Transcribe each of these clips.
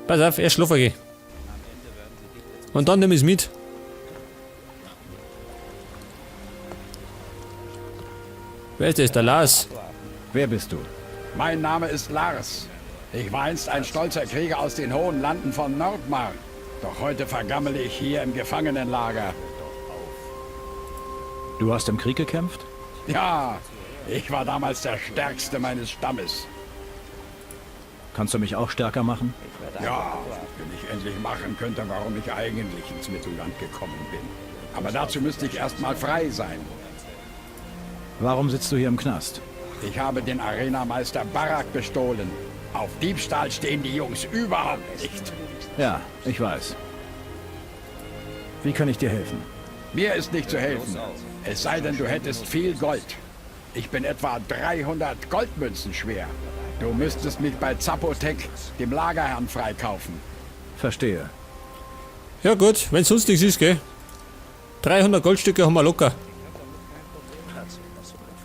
Pass auf, erst schlafen gehen. Und dann nimm ich's mit. Wer ist das? Der Lars. Wer bist du? Mein Name ist Lars. Ich war einst ein stolzer Krieger aus den hohen Landen von Nordmar. Doch heute vergammele ich hier im Gefangenenlager. Du hast im Krieg gekämpft? Ja, ich war damals der Stärkste meines Stammes. Kannst du mich auch stärker machen? Ja, wenn ich endlich machen könnte, warum ich eigentlich ins Mittelland gekommen bin. Aber dazu müsste ich erstmal frei sein. Warum sitzt du hier im Knast? Ich habe den Arenameister Barak bestohlen. Auf Diebstahl stehen die Jungs überhaupt nicht. Ja, ich weiß. Wie kann ich dir helfen? Mir ist nicht zu helfen. Es sei denn, du hättest viel Gold. Ich bin etwa 300 Goldmünzen schwer. Du müsstest mich bei Zapotek, dem Lagerherrn, freikaufen. Verstehe. Ja gut, wenn sonst nichts ist, gell? 300 Goldstücke haben wir locker.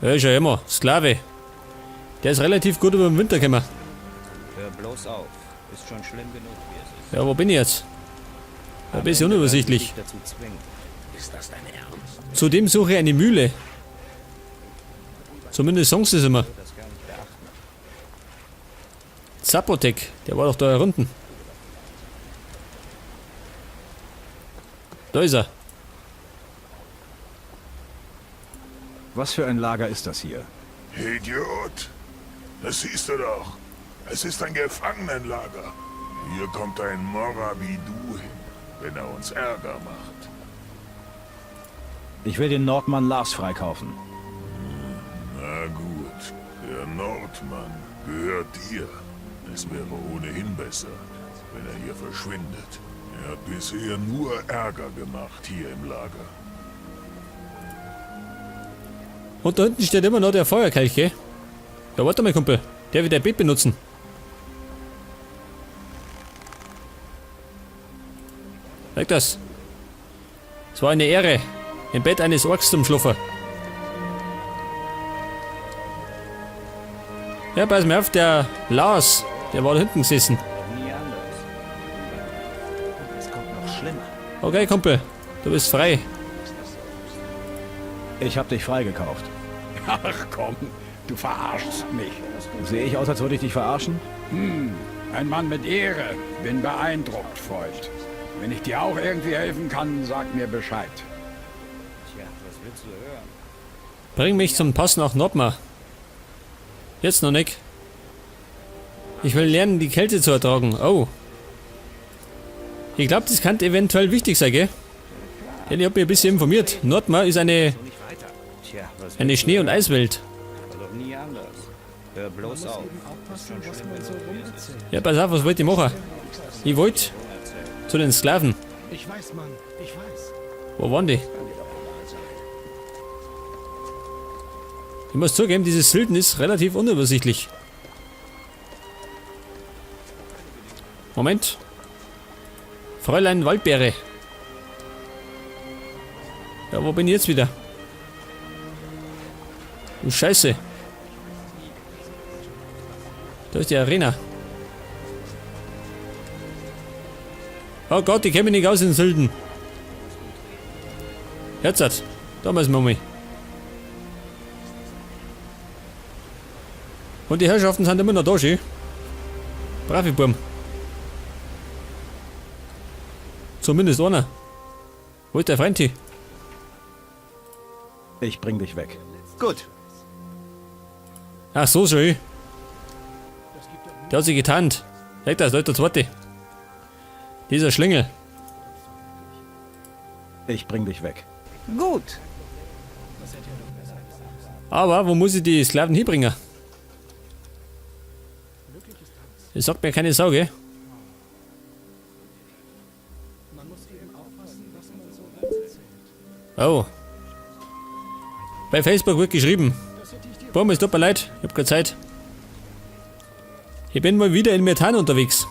Ja, ist ja immer. Sklave. Der ist relativ gut über den Winter gekommen. Hör bloß auf. Ist schon schlimm genug, wie es ist. Ja, wo bin ich jetzt? Ein bisschen Am Ende werden sie unübersichtlich. dich dazu zwingen. Zudem suche ich eine Mühle. Zumindest sagen sie es immer. Das gar nicht beachten. Zapotek, der war doch da herunten. Da ist er. Was für ein Lager ist das hier? Idiot! Das siehst du doch. Es ist ein Gefangenenlager. Hier kommt ein Morra wie du hin, wenn er uns Ärger macht. Ich will den Nordmann Lars freikaufen. Na gut, der Nordmann gehört dir. Es wäre ohnehin besser, wenn er hier verschwindet. Er hat bisher nur Ärger gemacht hier im Lager. Und da hinten steht immer noch der Feuerkelch, gell? Ja, warte mal, Kumpel. Der wird dein Bett benutzen. Weg das. Es war eine Ehre, im Bett eines Orks zum Schlafen. Ja, pass mir auf, der Lars, der war da hinten gesessen. Nie anders. Es kommt noch schlimmer. Okay, Kumpel, du bist frei. Ich habe dich freigekauft. Ach komm, du verarschst mich. Sehe ich aus, als würde ich dich verarschen? Ein Mann mit Ehre. Bin beeindruckt, Freund. Wenn ich dir auch irgendwie helfen kann, sag mir Bescheid. Tja, was willst du hören? Bring mich zum Pass nach Nordmar. Jetzt noch nicht. Ich will lernen, die Kälte zu ertragen. Oh. Ich glaube, das kann eventuell wichtig sein, gell? Denn ich habe mich ein bisschen informiert. Nordmar ist eine, So nicht weiter. Tja, was eine willst du Schnee- und hören? Eiswelt. War doch nie anders. Hör bloß auf. Ist schon schlimm genug, wie es ist. Ja, pass auf, was wollt ihr machen? Ich wollte zu den Sklaven. Ich weiß, Mann. Ich weiß. Wo waren die? Ich muss zugeben, dieses Silden ist relativ unübersichtlich. Moment. Fräulein Waldbeere. Ja, wo bin ich jetzt wieder? Du Scheiße. Da ist die Arena. Oh Gott, ich kenne mich nicht aus in Sylden. Jetzt hat. Da müssen wir mal. Und die Herrschaften sind immer noch da, schön. Brave Burm. Zumindest einer. Wo ist der Freund hier? Ich bring dich weg. Gut. Ach so, schön. Der hat sich getarnt. Sag das, Leute, der zweite. Dieser Schlingel. Ich bring dich weg. Gut. Aber wo muss ich die Sklaven hinbringen? Das sagt mir keine Sau, gell? Oh. Bei Facebook wird geschrieben. Boah, es tut mir leid, ich hab keine Zeit. Ich bin mal wieder in Methan unterwegs.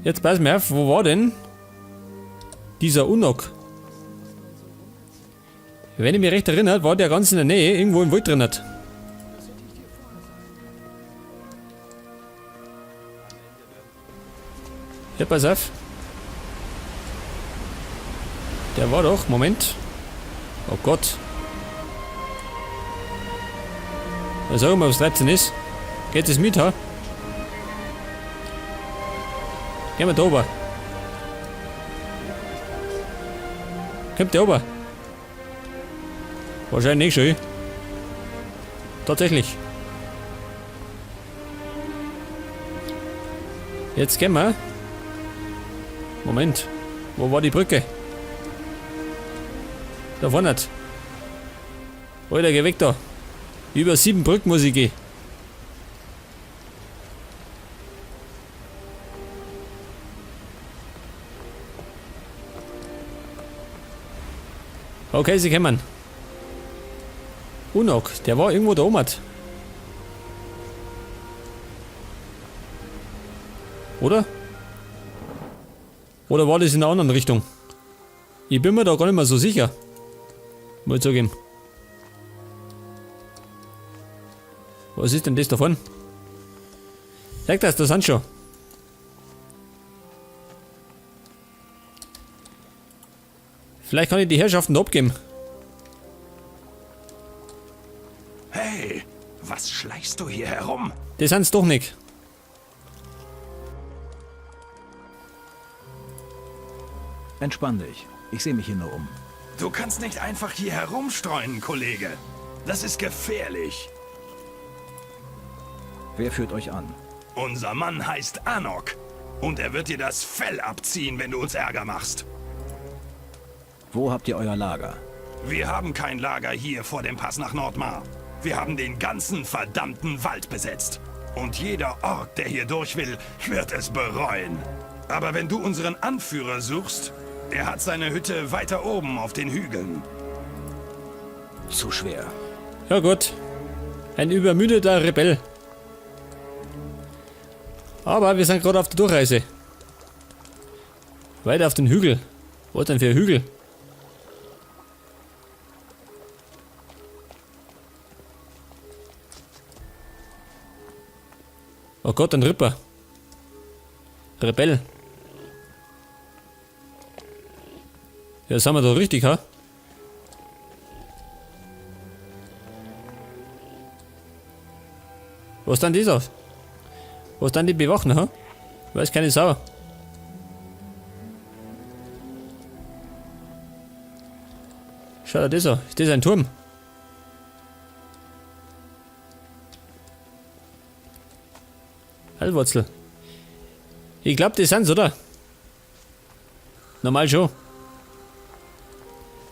Jetzt pass mir auf, wo war denn dieser Unok? Wenn ich mich recht erinnere, war der ganz in der Nähe, irgendwo im Wald drin. Ja, pass auf. Der war doch, Moment. Oh Gott. Na, sag mal, was 13 ist. Geht es mit, ha? Gehen wir da oben. Kommt der oben? Wahrscheinlich nicht schon. Tatsächlich. Jetzt gehen wir. Moment. Wo war die Brücke? Da vorne. Alter, geh weg da. Über 7 Brücken muss ich gehen. Okay, sie kommen. Unok, der war irgendwo da oben. Oder? Oder war das in der anderen Richtung? Ich bin mir da gar nicht mehr so sicher. Mal zugeben. Was ist denn das davon? Sag das, das sind schon. Vielleicht kann ich die Herrschaften abgeben. Hey, was schleichst du hier herum? Das sind's doch nicht. Entspann dich. Ich sehe mich hier nur um. Du kannst nicht einfach hier herumstreuen, Kollege. Das ist gefährlich. Wer führt euch an? Unser Mann heißt Anok. Und er wird dir das Fell abziehen, wenn du uns Ärger machst. Wo habt ihr euer Lager? Wir haben kein Lager hier vor dem Pass nach Nordmar. Wir haben den ganzen verdammten Wald besetzt. Und jeder Ork, der hier durch will, wird es bereuen. Aber wenn du unseren Anführer suchst, er hat seine Hütte weiter oben auf den Hügeln. Zu schwer. Ja gut. Ein übermüdeter Rebell. Aber wir sind gerade auf der Durchreise. Weiter auf den Hügel. Was denn für ein Hügel? Oh Gott, ein Ripper. Rebell. Ja, sind wir doch richtig, ha? Was dann das aus? Was dann die bewachen, ha? Weiß keine Sau. Schau dir das an. Ist das ein Turm? Heilwurzel. Ich glaub, die sind's, oder? Normal schon.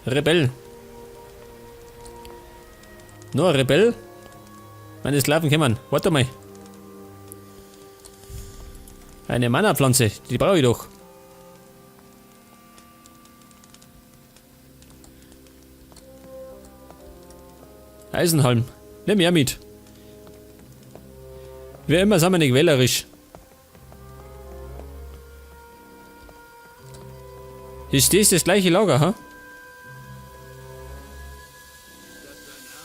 Rebell. Nur ein Rebell? Meine Sklaven kommen. Warte mal. Eine Mana-Pflanze, die brauche ich doch. Eisenhalm. Nimm her mit. Wie immer sind wir nicht wählerisch. Ist das das gleiche Lager, ha?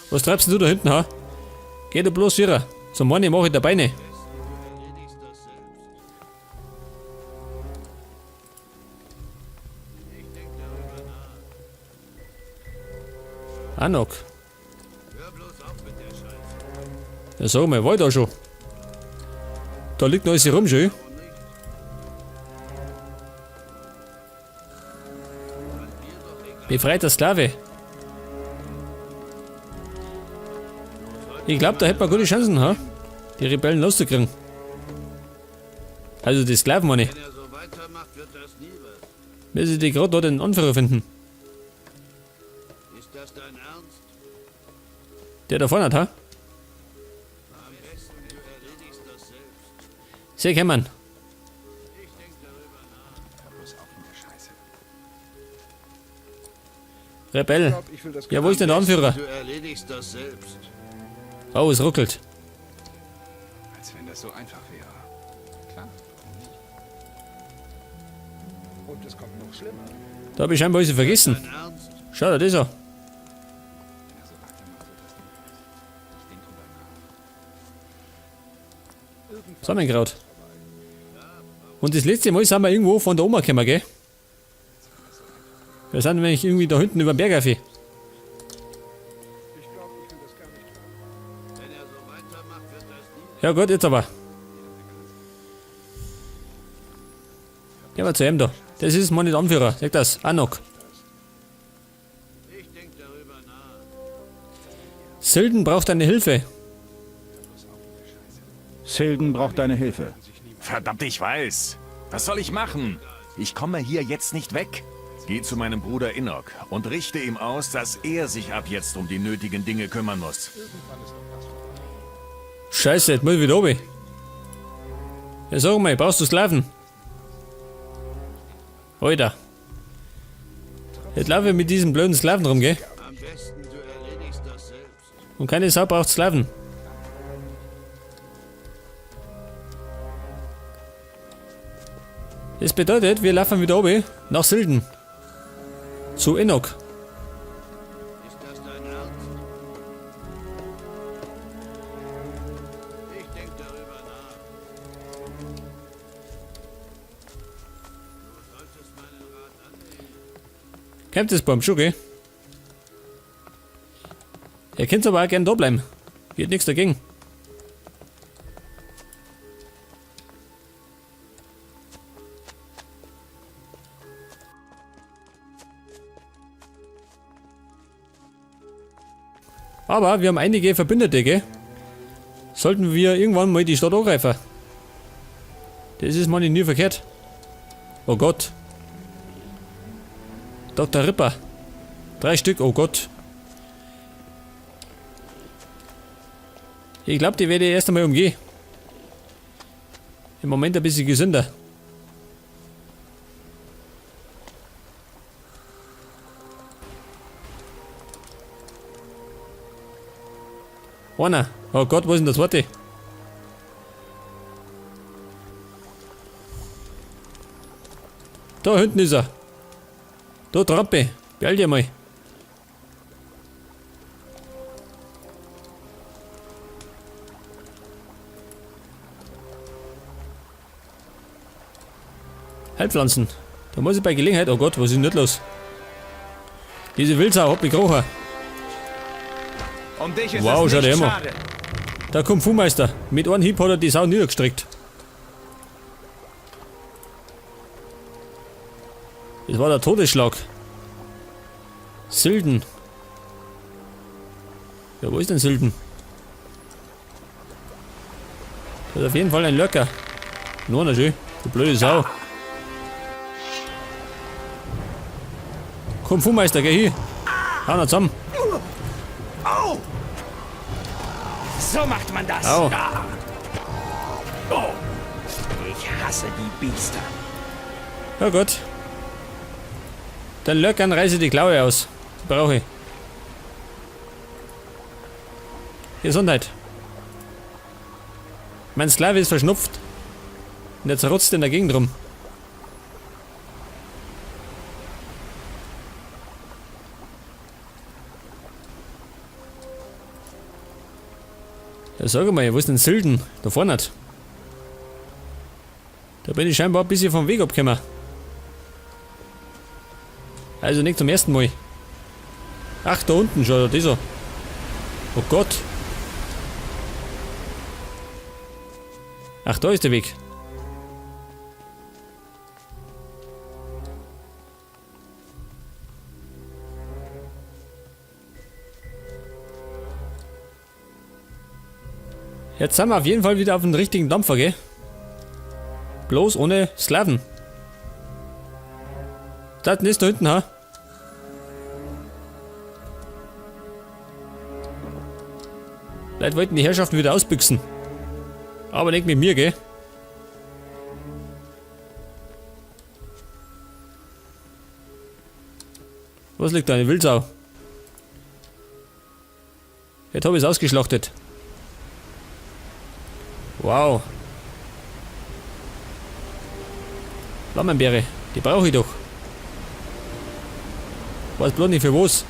Was treibst denn du da hinten, ha? Geh du bloß wieder. Zum Morgen mach ich da Beine. Anok. Ja, sag mal, war ich da schon? Da liegt noch alles rum, schön. Befreiter Sklave. Ich glaub, da hätten wir gute Chancen, ha? Die Rebellen loszukriegen. Also die Sklaven, meine ich. Müssen die grad da den Anführer finden. Ist das dein Ernst? Der da vorne hat, ha? Am besten du erledigst das selbst. Sehr kämmern. Ich denk darüber nach. Hör bloß auf mit der Scheiße. Rebell. Ich glaub, ich will das Ja, wo ist denn der Anführer? Du erledigst das selbst. Oh, es ruckelt. Als wenn das so einfach wäre. Klar. Und es kommt noch schlimmer. Da hab ich scheinbar alles vergessen. Dein Ernst? Schau dir das an. Wenn er so weitermacht, wird das nie was. Ich denk drüber nach. Samenkraut. Und das letzte Mal sind wir irgendwo von der Oma gekommen, gell? Wir sind nämlich irgendwie da hinten über den Berg auf. Ja gut, jetzt aber. Gehen wir zu ihm da. Das ist mein Anführer, sag das. Anok. Silden braucht deine Hilfe. Silden braucht deine Hilfe. Verdammt, ich weiß. Was soll ich machen? Ich komme hier jetzt nicht weg. Geh zu meinem Bruder Inok und richte ihm aus, dass er sich ab jetzt um die nötigen Dinge kümmern muss. Scheiße, jetzt muss ich wieder runter. Ja, sag mal, brauchst du Sklaven? Alter. Jetzt laufe ich mit diesem blöden Sklaven rum, gell? Am besten du erledigst das selbst. Und keine Sau braucht Sklaven. Das bedeutet, wir laufen wieder runter nach Silden. Zu Enoch. Ist das dein Ernst? Ich denk darüber nach. Du solltest meinen Rat annehmen. Kämpft das beim schon, gell? Ihr könnt aber auch gern da bleiben. Geht nichts dagegen. Aber wir haben einige Verbündete, gell? Sollten wir irgendwann mal die Stadt angreifen. Das ist mal nie verkehrt. Oh Gott. Dr. Ripper. 3 Stück, oh Gott. Ich glaub, die werde ich erst einmal umgehen. Im Moment ein bisschen gesünder. Einer. Oh Gott, wo ist denn der zweite? Da hinten ist er. Da, Trampe. Beeil dich mal. Heilpflanzen. Da muss ich bei Gelegenheit... Oh Gott, was ist denn nicht los? Diese Wildsau hat mich gerochen. Um dich ist Wow, es schau dir nicht her. schade. Der Kung Fu Meister. Mit einem Hieb hat er die Sau niedergestreckt. Das war der Todesschlag. Silden. Ja, wo ist denn Silden? Das ist auf jeden Fall ein Lurker. Nur noch schön. Du blöde Sau. Kung Fu Meister, geh hin. Hau noch zusammen. Au! So macht man das. Au. Ah. Oh. Ich hasse die Biester. Ja gut. Den Lurkern reiße ich die Klaue aus. Brauche ich. Gesundheit. Mein Sklave ist verschnupft. Und jetzt rotzt in der Gegend rum. Ja, sag mal, wo ist denn Silden? Da vorne nicht. Da bin ich scheinbar ein bisschen vom Weg abgekommen. Also nicht zum ersten Mal. Ach, da unten schon, da ist er. Oh Gott. Ach, da ist der Weg. Jetzt sind wir auf jeden Fall wieder auf dem richtigen Dampfer, gell? Bloß ohne Sklaven. Das ist da hinten, ha? Leute wollten die Herrschaften wieder ausbüchsen. Aber nicht mit mir, gell? Was liegt da? Eine Wildsau. Jetzt hab ich's ausgeschlachtet. Wow. Flammenbeere, die brauche ich doch. Weiß bloß nicht für was.